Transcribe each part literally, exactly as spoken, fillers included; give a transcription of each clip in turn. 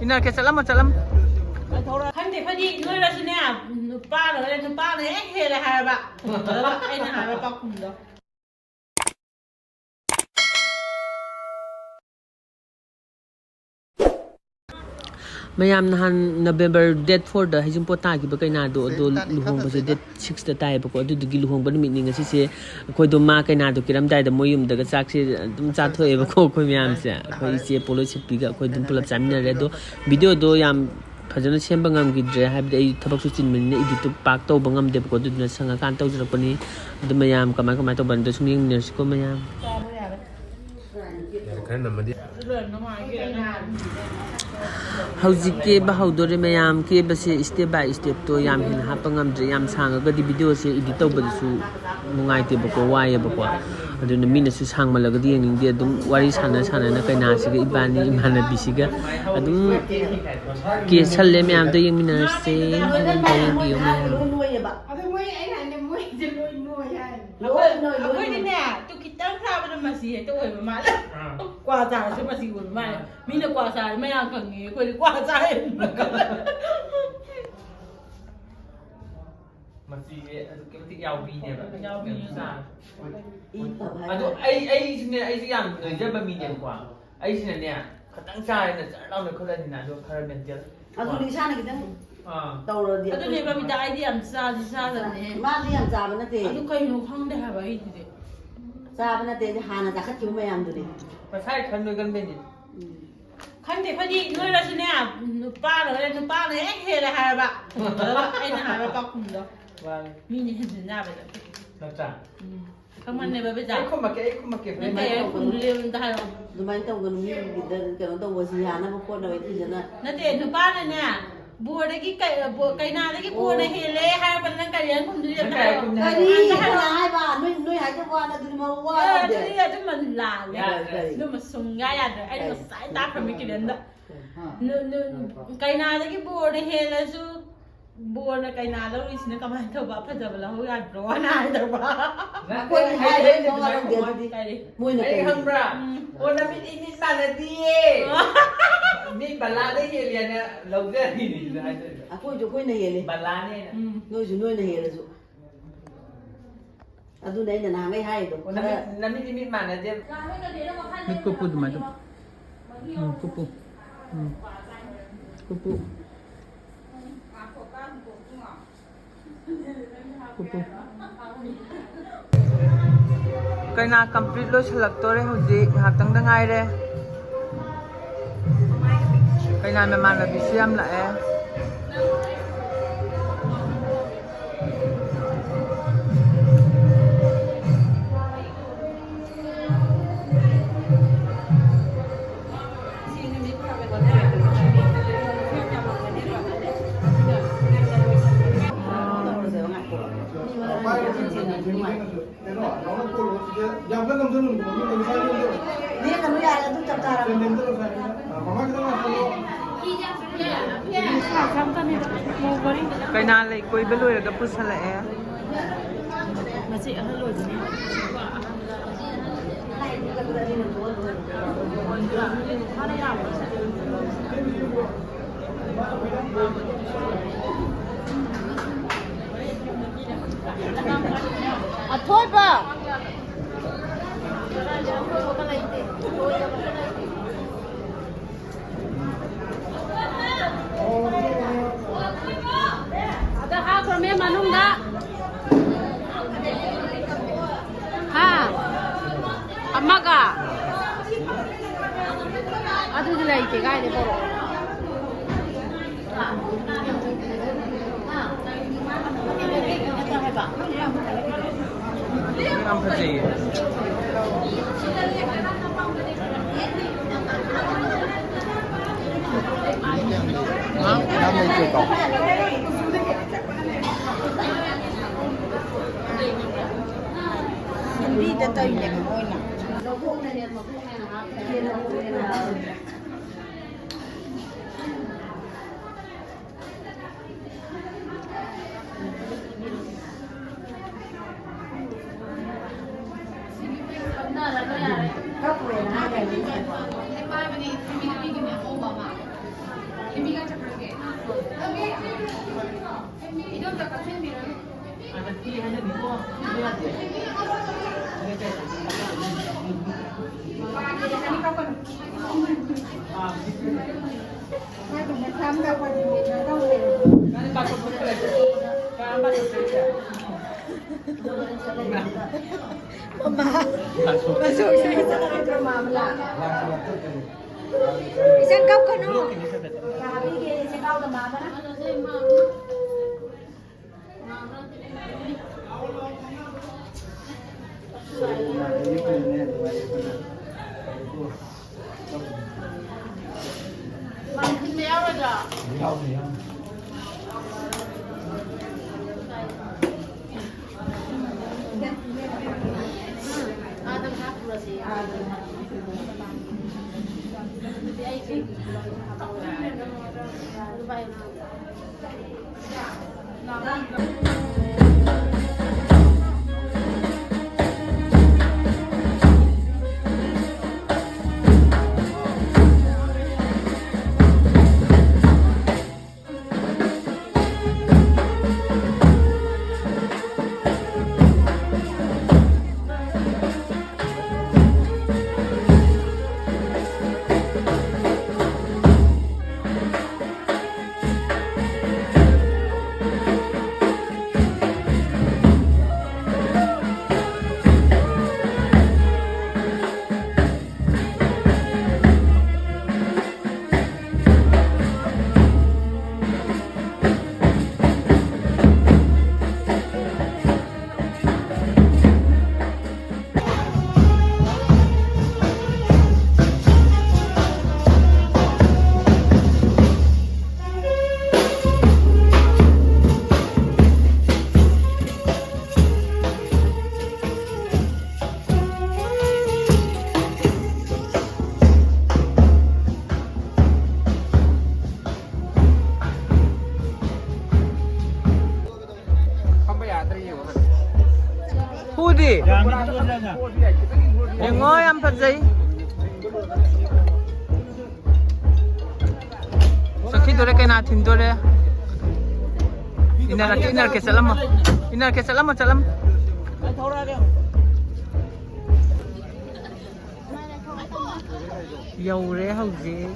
ꯅꯔꯀꯦ, ꯆꯠꯂꯝꯃꯣ, ꯆꯠꯂꯝꯃꯣ꯫ ꯈꯪꯗꯦ, ꯑꯩꯈꯣꯏꯗꯤ ꯅꯣꯏꯔꯁꯨꯅꯦ, ꯅꯨꯄꯥꯅ ꯍꯣꯔꯦꯟ ꯅꯨꯄꯥꯅ ꯍꯦꯛ ꯍꯦꯜꯂꯦ ꯍꯥꯏꯔꯕ, ꯑꯗꯨꯒ ꯑꯩꯅ ꯍꯥꯏꯕ ꯄꯥꯎꯈꯨꯝꯗꯣ꯫ ꯃꯌꯥꯝ, ꯅꯍꯥꯟ November date fourꯗ ꯍꯩꯖꯤꯡꯄꯣꯠ ꯇꯥꯈꯤꯕ ꯀꯩꯅꯥꯗꯣ, ꯑꯗꯣ ꯂꯨꯍꯣꯡꯕꯁꯦ date sixꯇ ꯇꯥꯏꯌꯦꯕꯀꯣ꯫ ꯑꯗꯨꯗꯨꯒꯤ ꯂꯨꯍꯣꯡꯕ ꯅꯨꯃꯤꯠꯅꯤ ꯉꯁꯤꯁꯦ꯫ ꯑꯩꯈꯣꯏꯗꯣ ꯃꯥ ꯀꯩꯅꯥꯗꯣ ꯀꯦꯔꯝꯗꯥꯏꯗ ꯃꯣꯏ ꯌꯨꯝꯗꯒ ꯆꯥꯛꯁꯦ ꯑꯗꯨꯝ ꯆꯥꯊꯣꯛꯑꯦꯕꯀꯣ, ꯑꯩꯈꯣꯏ ꯃꯌꯥꯝꯁꯦ꯫ ꯑꯩꯈꯣꯏ ꯏꯆꯦ ꯄꯣꯂꯣꯏ ꯁꯦꯠꯄꯤꯒ ꯑꯩꯈꯣꯏ ꯑꯗꯨꯝ ꯄꯨꯂꯞ ꯆꯥꯃꯤꯟꯅꯔꯦ꯫ ꯑꯗꯣ videoꯗꯣ ꯌꯥꯝ ꯐꯖꯅ ꯁꯦꯝꯕ ꯉꯝꯈꯤꯗ꯭ꯔꯦ, ꯍꯥꯏꯕꯗꯤ ꯑꯩ ꯊꯕꯛꯁꯨ ꯆꯤꯟꯕꯅꯤꯅ editꯇꯨ ꯄꯥꯛ ꯇꯧꯕ ꯉꯝꯗꯦꯕꯀꯣ꯫ ꯑꯗꯨꯗꯨꯅ ꯁꯪꯉꯀꯥꯟꯗ ꯇꯧꯖꯔꯛꯄꯅꯤ꯫ ꯑꯗꯨ ꯃꯌꯥꯝ ꯀꯃꯥꯏ ꯀꯃꯥꯏꯅ ꯇꯧꯕꯅꯣꯗꯣ ꯁꯨꯝ ꯌꯦꯡꯃꯤꯟꯅꯔꯁꯤꯀꯣ, ꯃꯌꯥꯝ꯫ ꯈꯔ ꯅꯝꯃꯗꯤ꯫ ꯍꯧꯖꯤꯛ ꯀꯦꯕ ꯍꯧꯗꯣꯔꯦ, ꯃꯌꯥꯝ꯫ ꯀꯦꯕꯁꯦ step by stepꯇꯣ ꯌꯥꯝ ꯍꯦꯟꯅ ꯍꯥꯞꯄ ꯉꯝꯗ꯭ꯔꯦ꯫ ꯌꯥꯝ ꯁꯥꯡꯉꯒꯗꯤ videoꯁꯦ edit ꯇꯧꯕꯗꯁꯨ ꯅꯨꯡꯉꯥꯏꯇꯦꯕꯀꯣ, ꯋꯥꯏꯌꯦꯕꯀꯣ꯫ ꯑꯗꯨꯅ ꯃꯤꯅꯁꯨ ꯁꯥꯡꯃꯜꯂꯒꯗꯤ ꯌꯦꯡꯅꯤꯡꯗꯦ꯫ ꯑꯗꯨꯝ ꯋꯥꯔꯤ ꯁꯥꯟꯅ ꯁꯥꯟꯅꯅ ꯀꯩꯅꯥꯁꯤꯒ, ꯏꯕꯥꯅꯤ ꯏꯃꯥꯟꯅꯕꯤꯁꯤꯒ ꯑꯗꯨꯝ ꯀꯦꯁꯜꯂꯦ꯫ ꯃꯌꯥꯝꯗꯣ ꯌꯦꯡꯃꯤꯟꯅꯔꯁꯦ꯫ ꯍꯣꯔꯦꯟ ꯌꯦꯡꯕꯤꯌꯨ, ꯃꯌꯥꯝ꯫ ꯑꯗꯣ ꯃꯣꯏ, ꯑꯩꯅ ꯍꯥꯏꯅꯦ, ꯃꯣꯏꯁꯦ ꯂꯣꯏ ꯅꯣꯏ ꯍꯥꯏ꯫ ꯑꯩꯈꯣꯏ-, ꯑꯩꯈꯣꯏꯗꯤꯅꯦ, ꯇꯨ ꯈꯤꯇꯪ ꯆꯥꯕꯗ ꯃꯁꯤ ꯍꯦꯛꯇ ꯑꯣꯏꯕ ꯃꯥꯜꯂꯦ꯫ ꯑꯥ꯫ ꯀ꯭ꯋꯥ ꯆꯥꯔꯁꯨ ꯃꯁꯤ ꯑꯣꯏꯕ ꯃꯥꯜꯂꯦ꯫ ꯑꯥ꯫ ꯃꯤꯅ ꯀ꯭ꯋꯥ ꯆꯥꯔꯗꯤ ꯃꯌꯥꯝ ꯀꯪꯉꯦ, ꯑꯩꯈꯣꯏꯗꯤ ꯀ꯭ꯋꯥ ꯆꯥꯏ꯫ ꯃꯁꯤꯁꯦ ꯑꯗꯨꯛꯀꯤ ꯃꯇꯤꯛ ꯌꯥꯎꯕꯤꯅꯦꯕ꯫ ꯌꯥꯎꯕꯤꯅꯦ, ꯁꯥꯔ꯫ ꯏ ꯐꯕ ꯑꯗꯣ ꯍꯥꯏꯇꯥꯔꯦ꯫ ꯑꯩ, ꯑꯩꯁꯤꯅꯦ, ꯑꯩꯁꯦ ꯌꯥꯝ ꯅꯣꯏꯖꯕ ꯃꯤꯅꯦꯕꯀꯣ꯫ ꯑꯩꯁꯤꯅꯅꯦ, ꯈꯇꯪ ꯆꯥꯔꯦꯅ ꯖꯔ ꯂꯥꯎꯅ ꯈꯜꯂꯅꯤꯅ, ꯑꯗꯣ ꯈꯔ maintain꯫ ꯑꯗꯨꯅꯤ ꯏꯁꯥꯅ ꯈꯤꯇꯪ ꯑꯥ꯫ ꯇꯧꯔꯗꯤ ꯑꯗꯨꯅꯦ, ꯑꯩꯈꯣꯏ ꯕꯕꯤꯇꯥ, ꯑꯩꯗꯤ ꯌꯥꯝ ꯆꯥꯗꯤ ꯆꯥꯗꯕꯅꯦ꯫ ꯃꯥꯗꯤ ꯌꯥꯝ ꯆꯥꯕ ꯅꯠꯇꯦ꯫ ꯑꯗꯨ ꯀꯩꯅꯣ ꯈꯪꯗꯦ ꯍꯥꯏꯕ ꯑꯩꯗꯨꯗꯤ꯫ ꯆꯥꯕ ꯅꯠꯇꯦ, ꯑꯩꯗꯤ ꯍꯥꯟꯅ ꯆꯥꯈꯠꯈꯤꯕ ꯃꯌꯥꯝꯗꯨꯅꯦ꯫ ꯃꯁꯥꯏ ꯈꯟꯕ ꯀꯟꯕꯩꯅꯦ꯫ ꯎꯝ꯫ ꯈꯪꯗꯦ, ꯑꯩꯈꯣꯏꯗꯤ ꯅꯣꯏꯔꯁꯨꯅꯦ, ꯅꯨꯄꯥꯅ ꯍꯣꯔꯦꯟ ꯅꯨꯄꯥꯅ ꯍꯦꯛ ꯍꯦꯜꯂꯦ ꯍꯥꯏꯔꯕ꯫ ꯑꯗꯨꯒ ꯑꯩꯅ ꯍꯥꯏꯕ ꯄꯥꯎꯈꯨꯝꯗꯣ꯫ ꯃꯥꯅꯦ꯫ ꯃꯤꯅ ꯍꯦꯟꯖꯤꯟ ꯌꯥꯕꯗꯣ꯫ ꯅꯠꯇ꯭ꯔꯥ? ꯎꯝ꯫ ꯈꯪꯃꯟꯅꯦꯕ, ꯕꯦꯖꯥ꯫ ꯑꯩ ꯈꯨꯝꯃꯛꯀꯦ, ꯑꯩ ꯈꯨꯝꯃꯛꯀꯦ, ꯅꯠꯇꯦ, ꯍꯣꯔꯦꯟ ꯑꯩ ꯈꯨꯝꯗꯣꯏꯅꯦ, ꯑꯝꯇ ꯍꯥꯏꯔꯛꯑꯣ꯫ ꯑꯗꯨꯃꯥꯏꯅ ꯇꯧꯒꯅꯨ, ꯃꯤꯒꯤꯗ ꯀꯩꯅꯣ ꯇꯧꯕꯁꯤ ꯌꯥꯅꯕ ꯈꯣꯠꯅꯕ ꯊꯤꯖꯅ꯫ ꯅꯠꯇꯦ, ꯅꯨꯄꯥꯅꯅꯦ, ꯕꯣꯔꯗꯒꯤ ꯀꯩ-, ꯕꯣ-, ꯀꯩꯅꯥꯗꯒꯤ ꯕꯣꯔꯅ ꯑꯣ꯫ ꯍꯦꯜꯂꯦ ꯍꯥꯏꯔꯛꯄꯗ ꯅꯪ ꯀꯔꯤ ꯍꯥꯏꯅ ꯈꯨꯝꯗꯣꯏꯅꯣ? ꯅꯪ ꯀꯔꯤ ꯍꯥꯏꯔꯛꯑꯣ꯫ ꯈꯨꯝꯅꯤ? ꯀꯔꯤ ꯑꯝꯇ ꯍꯥꯏꯔꯛꯑꯣ꯫ ꯀꯅꯥ ꯍꯥꯏꯕ? ꯅꯣꯏ, ꯅꯣꯏ ꯍꯥꯏꯖꯕ ꯋꯥꯅ ꯑꯗꯨꯗꯤ ꯃꯔꯨ ꯑꯦ, ꯋꯥꯔꯗꯦ꯫ ꯑꯗꯨꯗꯤ ꯑꯗꯨꯃ ꯂꯥꯜꯂꯦ꯫ ꯌꯥꯗ꯭ꯔꯦ꯫ ꯀꯔꯤ? ꯑꯗꯨꯃ ꯁꯨꯡꯌꯥ ꯌꯥꯗ꯭ꯔꯦ꯫ ꯑꯩꯅ ꯀꯔꯤ? ꯉꯁꯥꯏ ꯇꯥꯛꯈ꯭ꯔꯃꯤ ꯀꯤꯔꯟꯗ꯫ ꯍꯥ? ꯅꯨ-, ꯅꯨ-, ꯀꯩꯅꯥꯗꯒꯤ ꯕꯣꯔꯅ ꯍꯦꯜꯂꯁꯨ ꯕꯣꯔꯅ ꯀꯩꯅꯥ ꯂꯧꯔꯤꯁꯤꯅ ꯀꯃꯥꯏꯅ ꯇꯧꯕ? ꯐꯖꯕ ꯂꯧꯍꯧ ꯌꯥꯗ꯭ꯔꯣ? ꯑꯅ ꯍꯥꯏꯗꯧꯕ꯫ ꯑꯩꯈꯣꯏ ꯍꯥꯏꯔꯦ, ꯃꯋꯥ ꯂꯧꯗꯦ ꯑꯗꯨꯗꯤ꯫ ꯀꯔꯤ? ꯃꯣꯏꯅ ꯑꯩ ꯀꯔꯤ? ꯈꯪꯕ꯭ꯔꯥ? ꯎꯝ꯫ ꯑꯣ, ꯅꯃꯤꯠ ꯏꯃꯤꯠ ꯃꯥꯟꯅꯗꯤꯌꯦ꯫ ꯃꯤ ꯕꯂꯥꯗ ꯍꯦꯜꯂꯦꯅ ꯂꯧꯖꯔꯤꯅꯤ ꯍꯥꯏꯗꯣꯏꯕ꯫ ꯑꯩꯈꯣꯏꯁꯨ ꯑꯩꯈꯣꯏꯅ ꯍꯦꯜꯂꯦ꯫ ꯕꯂꯥꯅꯦꯅ꯫ ꯎꯝ꯫ ꯅꯣꯏꯁꯨ ꯅꯣꯏꯅ ꯍꯦꯜꯂꯁꯨ꯫ ꯑꯗꯨꯅ ꯑꯩꯅ ꯅꯍꯥꯟꯈꯩ ꯍꯥꯏꯔꯤꯗꯣ, ꯑꯣ, ꯈꯔ ꯅꯃꯤꯠ, ꯅꯃꯤꯠ ꯏꯃꯤꯠ ꯃꯥꯟꯅꯗꯦ꯫ ꯃꯤꯠ ꯀꯨꯞꯄꯨ ꯑꯗꯨꯃꯥꯏꯅ꯫ ꯎꯝ, ꯀꯨꯞꯄꯨ꯫ ꯎꯝ꯫ ꯀꯨꯞꯄꯨ꯫ ꯀꯩꯅꯥ complete ꯂꯣꯏꯁꯤꯜꯂꯛꯇꯣꯔꯦ ꯍꯧꯖꯤꯛ, ꯉꯥꯏꯍꯥꯛꯇꯪꯗ ꯉꯥꯏꯔꯦ꯫ ꯀꯩꯅꯥ ꯃꯃꯥꯟꯅꯕꯤꯁꯨ ꯌꯥꯝ ꯂꯥꯛꯑꯦ꯫ ꯌꯥꯝ ꯀꯟꯅ ꯅꯝꯁꯤꯜꯂꯨꯅꯨ, ꯃꯤ ꯂꯩ ꯁ꯭ꯋꯥꯏꯗ ꯅꯝꯁꯤꯜꯂꯨ꯫ ꯂꯦꯡꯒꯅꯨ, ꯌꯥꯔꯦ, ꯑꯗꯨ ꯆꯞ ꯆꯥꯔꯕꯅꯤ꯫ ꯃꯃꯥ ꯈꯤꯇꯪ ꯉꯥꯏꯈꯣ꯫ ꯀꯩꯅꯥ ꯂꯩ ꯀꯣꯏꯕ ꯂꯣꯏꯔꯒ ꯄꯨꯁꯜꯂꯛꯑꯦ꯫ ꯃꯆꯦ ꯑꯍꯜ ꯑꯣꯏꯕꯅꯤ꯫ ꯑꯊꯣꯏꯕ꯫ ꯑꯗ ꯍꯥꯞꯈ꯭ꯔꯣꯃꯦ ꯃꯅꯨꯡꯗ꯫ ꯍꯥ? ꯑꯃꯒ? ꯑꯗꯨꯗꯤ ꯂꯩꯇꯦ, ꯀꯥꯏꯗꯩ ꯄꯣꯔꯛꯑꯣ? ꯌꯥꯝ ꯐꯖꯩꯌꯦ꯫ ꯍꯥ? ꯌꯥꯝ ꯂꯩꯇꯦꯀꯣ꯫ ꯁꯦꯝꯕꯤꯗ ꯇꯧꯔꯤꯅꯦꯕ ꯃꯣꯏꯅ꯫ ꯃꯃꯥ, ꯃꯆꯨꯁꯦ ꯆꯠꯂꯔꯣꯏꯗ꯭ꯔꯣ, ꯃꯥ ꯑꯃ ꯂꯥꯛ? ꯏꯆꯟ ꯀꯞꯀꯅꯨ꯫ ꯀꯅꯥ ꯄꯤꯒꯦ ꯏꯆꯦ ꯀꯥꯎꯗ ꯃꯥ ꯑꯃꯅ? ꯃꯥꯡꯈꯤꯟꯕ ꯌꯥꯎꯔꯣꯏꯗ꯭ꯔꯣ? ꯌꯥꯎꯅꯤ, ꯌꯥꯎꯅꯤ꯫ ꯑꯥꯗ ꯍꯥꯞꯄꯨꯔꯁꯤ꯫ ꯑꯗꯨꯗꯤ ꯑꯩ ꯀꯩ ꯐꯝꯕ ꯌꯥꯗ꯭ꯔꯦ, ꯌꯦꯡꯉꯣ꯫ ꯍꯨꯗꯤ? ꯌꯦꯡꯉꯣ, ꯌꯥꯝ ꯐꯖꯩ꯫ ꯆꯠꯈꯤꯗꯣꯔꯦ, ꯀꯩꯅꯥ ꯊꯤꯟꯗꯣꯔꯦ꯫ ꯏꯟꯅꯔꯛꯀꯦ, ꯏꯟꯅꯔꯛꯀꯦ, ꯆꯠꯂꯝꯃꯣ꯫ ꯏꯟꯅꯔꯛꯀꯦ, ꯆꯠꯂꯝꯃꯣ, ꯆꯠꯂꯝꯃꯣ꯫ ꯌꯧꯔꯦ ꯍꯧꯖꯤꯛ꯫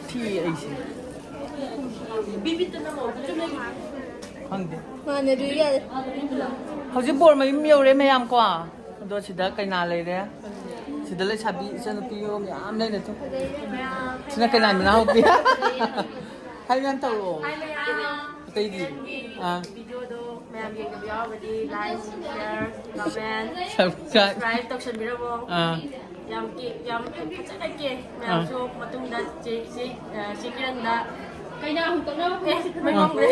ꯊꯤ ꯑꯩꯁꯦ꯫ ꯈꯪꯗꯦ꯫ ꯃꯥꯟꯅꯗ꯭ꯔꯤ ꯌꯥꯔꯦ꯫ ꯍꯧꯖꯤꯛ ꯕꯣꯔ ꯃꯌꯨꯝ ꯌꯧꯔꯦ ꯃꯌꯥꯝ ꯀꯣ꯫ ꯑꯗꯣ ꯁꯤꯗ ꯀꯩꯅꯥ ꯂꯩꯔꯦ꯫ ꯁꯤꯗ ꯂꯩꯁꯥꯕꯤ ꯏꯆꯟꯅꯨꯄꯤ ꯃꯌꯥꯝ ꯂꯩꯔꯦ ꯇꯨ꯫ ꯁꯤꯅ ꯀꯩꯅꯥ ꯃꯅꯥꯎꯄꯤ꯫ ꯍꯥꯏ ꯃꯌꯥꯝ ꯇꯧꯔꯛꯑꯣ꯫ ꯍꯥꯏ ꯃꯌꯥꯝ꯫ ꯑꯇꯩꯗꯤ? ꯑꯥ꯫ ꯚꯤꯗꯤꯑꯣꯗꯣ ꯃꯌꯥꯝ ꯌꯦꯡꯗꯕ ꯌꯥꯎꯔꯒꯗꯤ like, share, comment, subscribe꯫ Subscribe ꯇꯧꯁꯟꯕꯤꯔꯝꯃꯣ꯫ ꯑꯥ꯫ ꯌꯥꯝ ꯀꯦ-, ꯌꯥꯝ ꯐꯖꯅ ꯀꯦ꯫ ꯑꯥ꯫ ꯃꯌꯥꯝꯁꯨ ꯃꯇꯨꯡꯗ ꯆꯦ, ꯆꯦ, ꯑ, ꯆꯦ ꯀꯤꯔꯟꯗ ꯀꯩꯅꯥ ꯍꯨꯟꯇꯣꯛꯅꯕ ꯑꯦ, ꯃꯩ ꯑꯥ꯫ ꯃꯝꯈ꯭ꯔꯦ꯫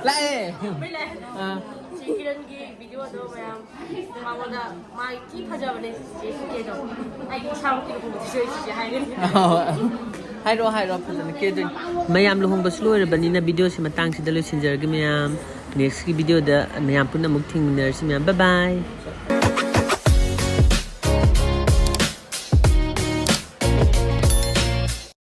ꯂꯥꯛꯑꯦ꯫ ꯃꯩ ꯂꯥꯛꯑꯦ꯫ ꯑꯥ꯫ ꯆꯦ ꯀꯤꯔꯟꯒꯤ ꯚꯤꯗꯤꯑꯣꯗꯣ ꯃꯌꯥꯝ ꯃꯉꯣꯟꯗ ꯃꯥꯒꯤ ꯊꯤ ꯐꯖꯕꯅꯦ ꯆꯦ ꯀꯦꯗꯣ꯫ ꯑꯩꯗꯤ ꯏꯁꯥꯃꯛꯀꯤ ꯂꯨꯍꯣꯡꯕꯗꯁꯨ ꯑꯩ ꯆꯤꯆꯦ ꯍꯥꯏꯒꯅꯤ꯫ ꯍꯥꯏꯔꯛꯑꯣ, ꯍꯥꯏꯔꯛꯑꯣ, ꯐꯖꯅ ꯀꯦꯗꯣꯏꯅꯤ꯫ ꯃꯌꯥꯝ ꯂꯨꯍꯣꯡꯕꯁꯨ ꯂꯣꯏꯔꯕꯅꯤꯅ ꯚꯤꯗꯤꯑꯣꯁꯤ ꯃꯇꯥꯡꯁꯤꯗ ꯂꯣꯏꯁꯤꯟꯖꯔꯒꯦ ꯃꯌꯥꯝ꯫ Next ꯀꯤ ꯚꯤꯗꯤꯑꯣꯗ ꯃꯌꯥꯝ ꯄꯨꯟꯅ ꯑꯃꯨꯛ ꯊꯦꯡꯅꯔꯁꯤ ꯃꯌꯥꯝ꯫ Bye bye꯫